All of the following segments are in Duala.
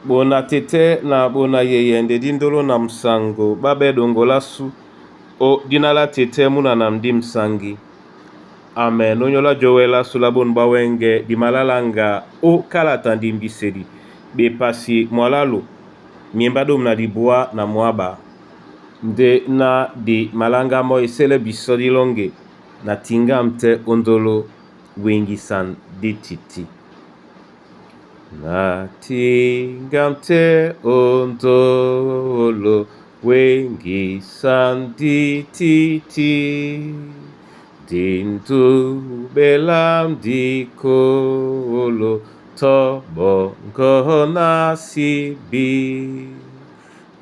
Bona tete na bona yeye nde di ndolo na msango babe dongola su o dina la tete muna na mdi msangi. Amen. Onyola jowela sula bon bawenge di malalanga o kalata ndimbiseli bepasi mwalalu miemba dom na dibwa na mwaba nde na di malanga mo esele biso dilonge na tingam te ondolo wengisan di titi. Na tingam te ondolo wengisan di titi. Dindu belam di kolo tobongo na sibi.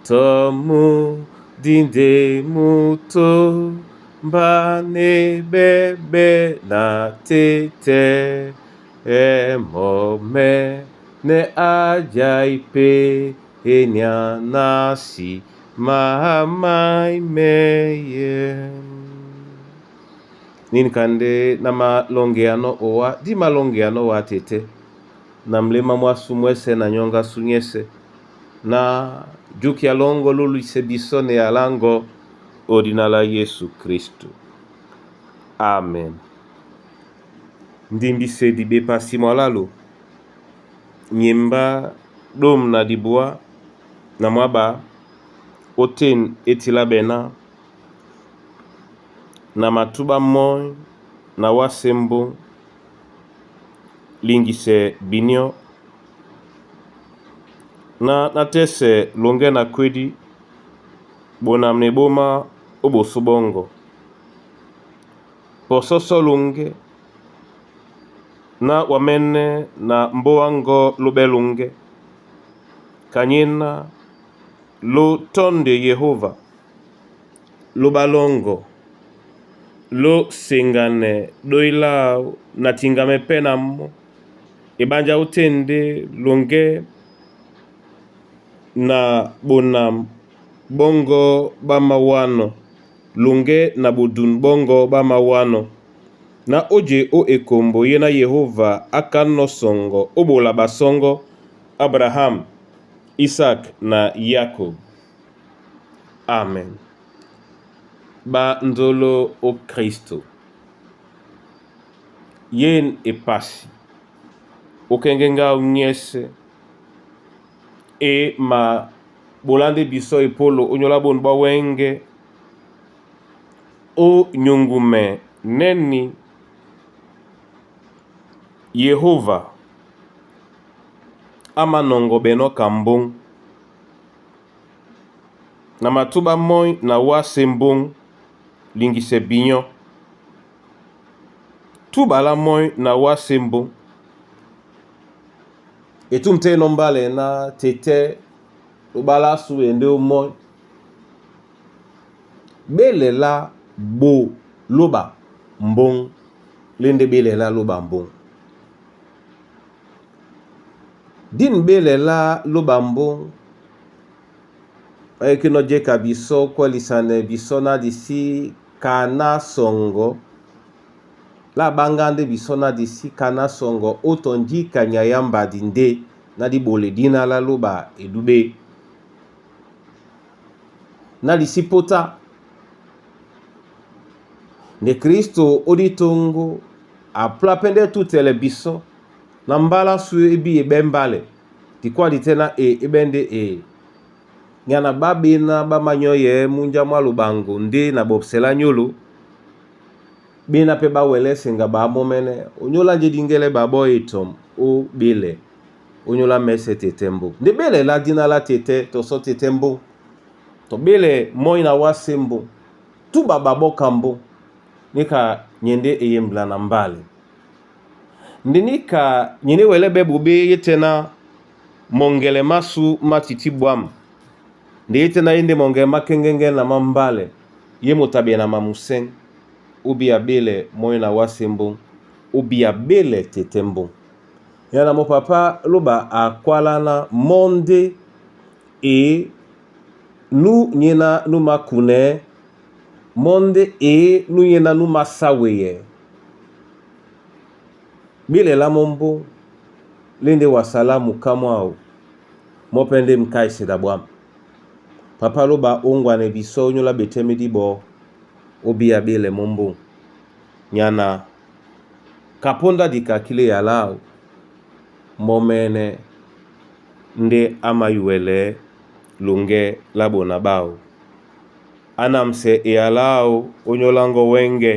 Tomu dinde muto mbane bebe na tete emome ne ajaipe enya nasi mamai meye. Nini kande na malongeano owa di malongeano wa tete na mlema mwasu mwese na nyonga sunyese na juki ya longo lulu isebiso ne ya lango ordinala Yesu Kristu. Amen. Ndimbisedi bepasi mwalalu nyemba dom na dibwa na mwaba oten etila bena na matuba moi na wasembo lingise binio na natese longe na kwedi bonamne boma oboso bongo pososo lunge na wamene na mbowango lube lunge kanyina lutonde Yehova lubalongo lusengane doilau na tingame pe na mo ebanja utende lunge na bonam bongo bamawano lunge na budun bongo bamawano na oje o ekombo ye na Yehova akanno songo obola basongo Abraham, Isaac na Yakob. Amen. Ba ndolo o Kristo. Yen epasi. Okenge ngau nyese e ma bolande biso epolo onyola bon ba wenge o nyungume neni Yehova amanongo beno kambong na matuba moi na wase mbong lingise binyo tubala moi na wase mbong etum te no mbale na tete lobala su ende moi belela bo loba mbong lende belela loba mbong din belela loba mbong ayeke no jeka biso kwalisane biso na disi kana songo la banga nde biso na disi kana songo otonji kanya ya mbadi nde na dibole dina la loba edube na disi pota nde Kristo oditongo apla pende tutele biso na mbala su ebi ebe mbale dikwadi te na e ebe nde e ngana babena bamanyo ye munja mwa lubango nde na bobsela nyolo bena pe bawele senga bamomene onyola nje dingele babo etom o bele onyola mese tete mbo nde bele la dina la tete toso tete mbo to bele moi na wase mbo tu bababoka mbo nika nyende eyembla na mbale nde nika nyene wele be bobe yetena mongele masu matiti bwam nde yetena yende mongele makengenge na mambale ye motabe na mamuseng obi abele moi na wase mbo obi abele tete mbo yana mo papa loba akwalana monde e nu nyena nu makune monde e nu nyena nu masaweye bilela mombo lende wasala mukamwa ao Mɔ́ pɛ́ ndé m'káiseda bwâm. Papa lóba óŋgwanɛ bisɔ́ ónyólá ɓetɛ́ mí díɓɔ̄ ó bíya ɓílɛ mú mbúŋ. Nyana kapóndá dikaki lé yala áō, mɔ́ mɛ́nɛ́ ndé á mayuwɛlɛɛ́ loŋgɛ́ lá ɓona ɓáō. Á namsɛ eyala áō ónyólá ŋgɔ́ wɛ́ŋgɛ̄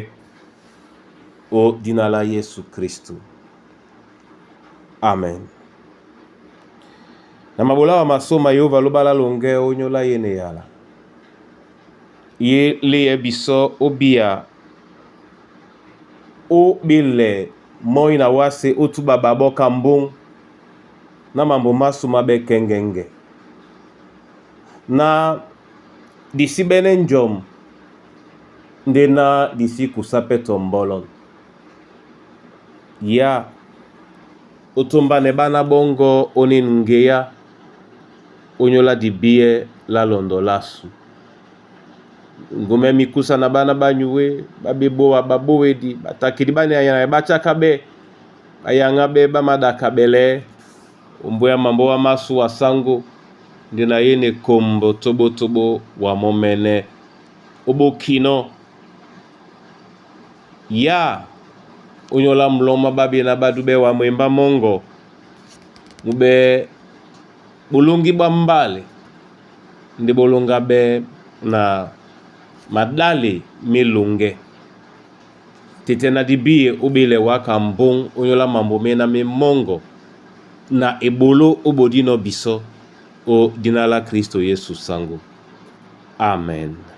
ó dína lá Yésu Kristu. Amen. Na mabola wa masôma Yehova lóba lá loŋgɛ́ ónyólá yé na eyala. Ye léyɛɛ́ bisɔ́ ó bíya ó ɓílɛ mɔ́ na wásē ó túɓa ɓaɓɔ́ ka mbúŋ na mambo máso má ɓɛ́ kɛ́ŋgɛ́ŋgɛ́. Na di sí ɓɛ́nɛ́ njɔm ndé ná di sí kusá pɛ́ tɔ mbɔ́lɔ̂n. Ya ó tómbánɛ́ ɓána ɓɔ́ŋgɔ̄ ónîn ŋgeyá ónyólá dibíɛ́ lá lɔndɔ lásû. Ngumɛ mikusa na ɓána ɓá nyuwé ɓá ɓebówa ɓabówedi ɓatakidi ɓá na ɓá tíáká ɓɛ́ ɓáyaŋá ɓɛ́ ɓá maɗakabɛlɛɛ́ ombóyá mambó wá másu wa sáŋgó ndé na yé na ekombo tóɓótóɓó wa mɔ́ mɛ́nɛ́ ó ɓókinɔ́. Ya ónyólá mlɔ́ má ɓáɓi na ɓádúɓɛ́ wa mwembá mɔ́ŋgɔ mú ɓɛ́ ɓolóŋgí ɓá mbálɛ ndé ɓólóŋgá ɓɛ́ na maɗále mé loŋgɛ́. Tetɛ na dibíɛ ó ɓílɛ waka mbúŋ ónyólá mambo méná mé mɔ́ŋgɔ na eɓoló ó ɓodínɔ̄ bisɔ́ ó dina lá Kristo Yesu sáŋgó. Amen.